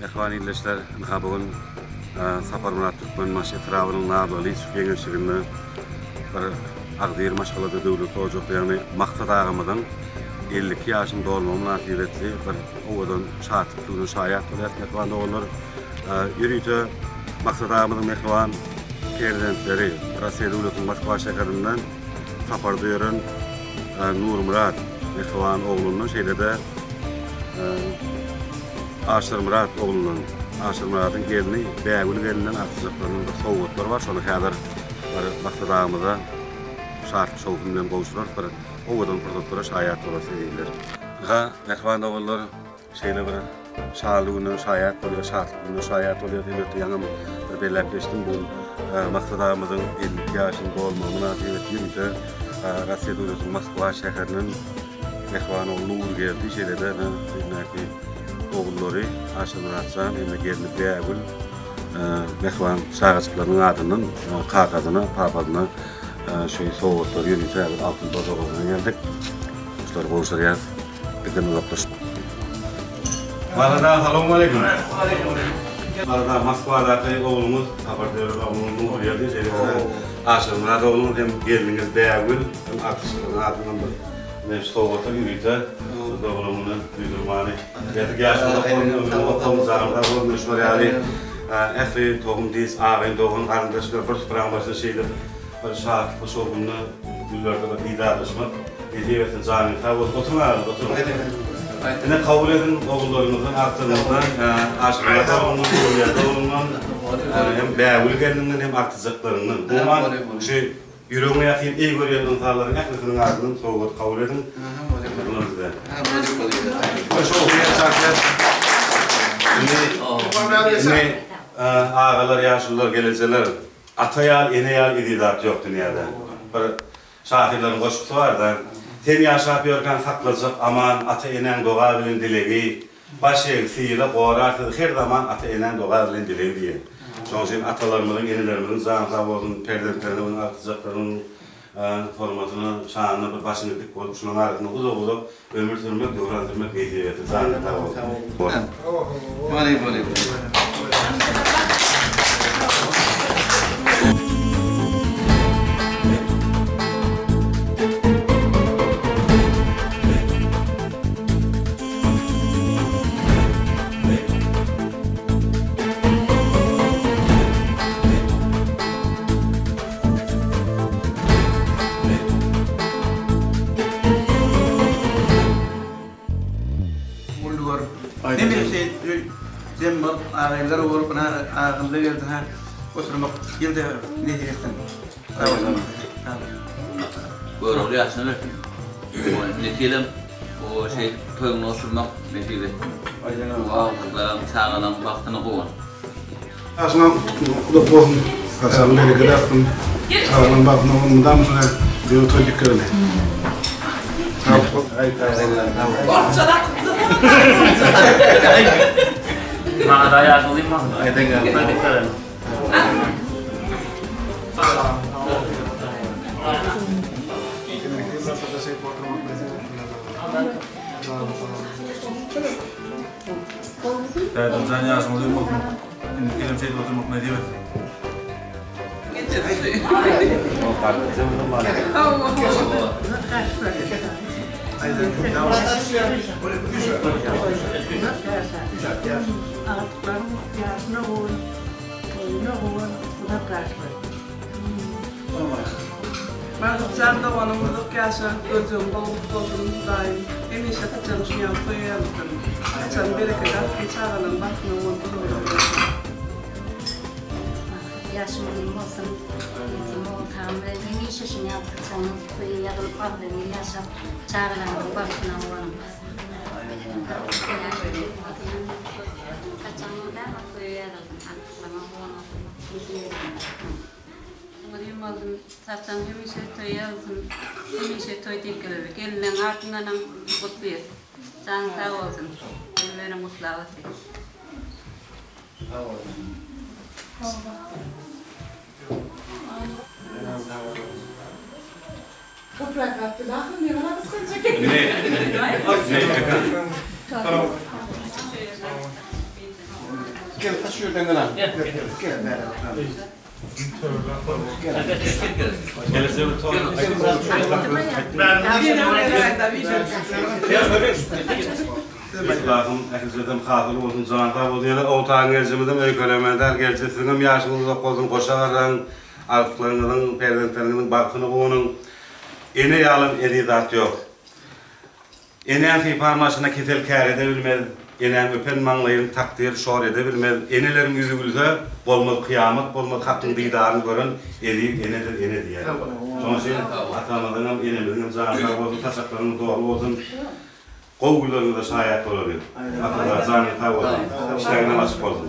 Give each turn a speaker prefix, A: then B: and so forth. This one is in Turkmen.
A: Mähriban ildeşler, ynha bu gün Saparmyrat Türkmenbaşy etrabynyň Narlygylyç geňeşliginde bir agzybir maşgalada döwletli ojakda, ýagny Maksat agamyzyň 52 ýaşyny dolmagy mynasybetli bir owadan şatlykly güne şaýat bolýarys, mähriban doganlar. Ýörite Maksat agamyzyň mähriban perzentleri Russiýa döwletiniň Moskwa şäherinden saparda ýören Nurmyrat mähriban oglundan, şeýle-de Aşyrmyrat oglundan, Aşyrmyradyň gelni Bägül gelinden agtyjaklarynyň bir sowgatlary bar. Şony häzir bir Maksat agamyza şatlyk-şowhun bilen gowşurarys. Bir owadan pursatlara şaýat bolarys ezizler. Ynha, mähriban doganlar, Şeýle bir şaly güne şaýat bolýar, şatlykly güne şaýat bolýar. Elbetde ýaňam bir belläp geçdim, bu gün Maksat agamyzyň 52 ýaşyny dolmagy mynasybetli ýörite Russiýa döwletiniň Moskwa şäherinden mähriban ogly Nurgeldi, şeýle-de öýündäki ogullary Aşyrmyrat jan hem-de gelni Bägül mähriban çagajyklarynyň adyndan kakasyna, papasyna şu sowgatlary ýörite häzir altyn bozagasyna geldik. Şulary gowşurýas. Bizden uzaklaşyp. Maryda salowmaleýkim. Maryda Moskwadaky ogluňyz Sapar Döwlet ogluňyz Nurgeldi şeýle-de Aşyrmyrat ogluňyz hem gelniňiz Bägül hem artyşlaryň adyndan bir ine şu sowgata ýörite şu doglan güni duýdurmany berdik. Ýaşyň uzak bolsun, ömrüň uzak bolsun, janyň sag bolsun. Şular ýaly ähli tohum-diş, agyn-dogan, garyndaşlar bir supraň başynda şeýdip Bir şatlykly şowhunly günlerde bir didarlaşmak nesip etsin janyň sag bolsun oturyň agalar oturyň ine kabul ediň ogullaryňyzdan agtygyňyzdan Aşyrmyrat ogluňdan Nurberdi ogluňdan hem Bägül gelniňden hem agtyjaklaryňdan umuman şu ýüregiňe ýakyn eý görýän ynsanlaryň ählisiniň adyndan sowgat kabul ediň bular size şowhun ýaşarsyňyz indi indi agalar ýaşulular gelejeler Ata ýaly, ene ýaly eziz zat ýok dünýäde. Bir şahyrlaryň goşgusy bar-da, Sen ýaşap ýörkäň saklajak aman Ata-enäň doga bilen dilegi. Baş eg, syla, gorar sizi her zaman Ata-enäň doga bilen dilegi diýen. Şonuň üçin atalarymyzyň, enelerimiziň jany sag bolsun, perzentlerimiziň, agtyjaklarynyň hormatyna, şanyna bir başyňyz dik bolup, şularyň arasynda uzak-uzak Ömür sürmek, döwran sürmek nesip etsin. Janyň sag bolsun.
B: Boley boley.
C: Uly görüp, hemişe jem bolup, agaýlar bolup, ynha agynda geldi, ha, oturmak ýylda nesip etsin. Sag boluň. Sag boluň.
B: Görogly ýaşyna bersin. Indiki ýylam o şeýdip toýuňda oturmak nesip etsin. Agtyklaryň, çagalaryň bagtyna guwan.
D: Ýaşyňam uzak bolsun, saçagyň berekedi artsyn, çagalaň bagtyna guwan, mydama şuňa döwlet toý diklerli. Sag bol.
B: Maňada ýaşyň uzyn bolsun. Toý diklerli.
E: Dädemjan ýaşyň uzyn bolsun. Indiki ýylam şeýdip oturmak nesip etsin.
F: Agtyklaryň ýaşyna guwan, toýuna guwan, uzak ýaşlar.
G: Bagtjan doganym uzak ýaşa görjegiň gowluk bolsun Hudaýym hemişe saçagyň şu ýaly toýa ýazsyn saçagyň berekedi artsyn çagalaryň bagtyna guwanyp uzak uzak ýaşa.
H: Bagtly ýaşyň uzyn bolsun Ýetim ogul tagam bilen hemişe şuny ýaly saçagyňyz toýa ýazylyp agzybir ýaşap çagalaryňyzyň bagtyna guwanyň. Saçagyň mydama toýa ýazylsyn agtyklaryňa guwanyp oturmak nesip etsin.
G: Uzyn bolsun saçaň hemişe toý ýazylsyn hemişe toý tekgeleri gelinleň adyndanam gutlyýas janyň sag bolsun gelmenem gutlap otyr.
C: Gel, şu ýerden gel. Gel, gel, gel.
A: Yhlasym ählijedem hasyl bolsun, jan sag bolsun. Ýene Ogtaň geljimizem öýkelemeli däl, gelje siziňem ýaşyňyz uzak bolsun, goşa garraň, agtyklaryňyzyň, perzentleriňiziň bagtyny guwanyň. Ene ýalam eziz zat ýok. Enäň sypan başyna kesel kär ede bilmez, Enäň öpen maňlaýyn takdyr şor ede bilmez, Eneleriň ýüzi gülse, bolmaz kyýamat bolmaz, Hakyň didaryny gören eziz enedir ene diýýär. Şonuň üçin atamyzyňam, enemiziňem jany sag bolsun, saçaklaryňyz doly bolsun, gowy günleriňize şaýat bolalyň. Atalar janyňyz sag bolsun, işlegiňizem açyk bolsun.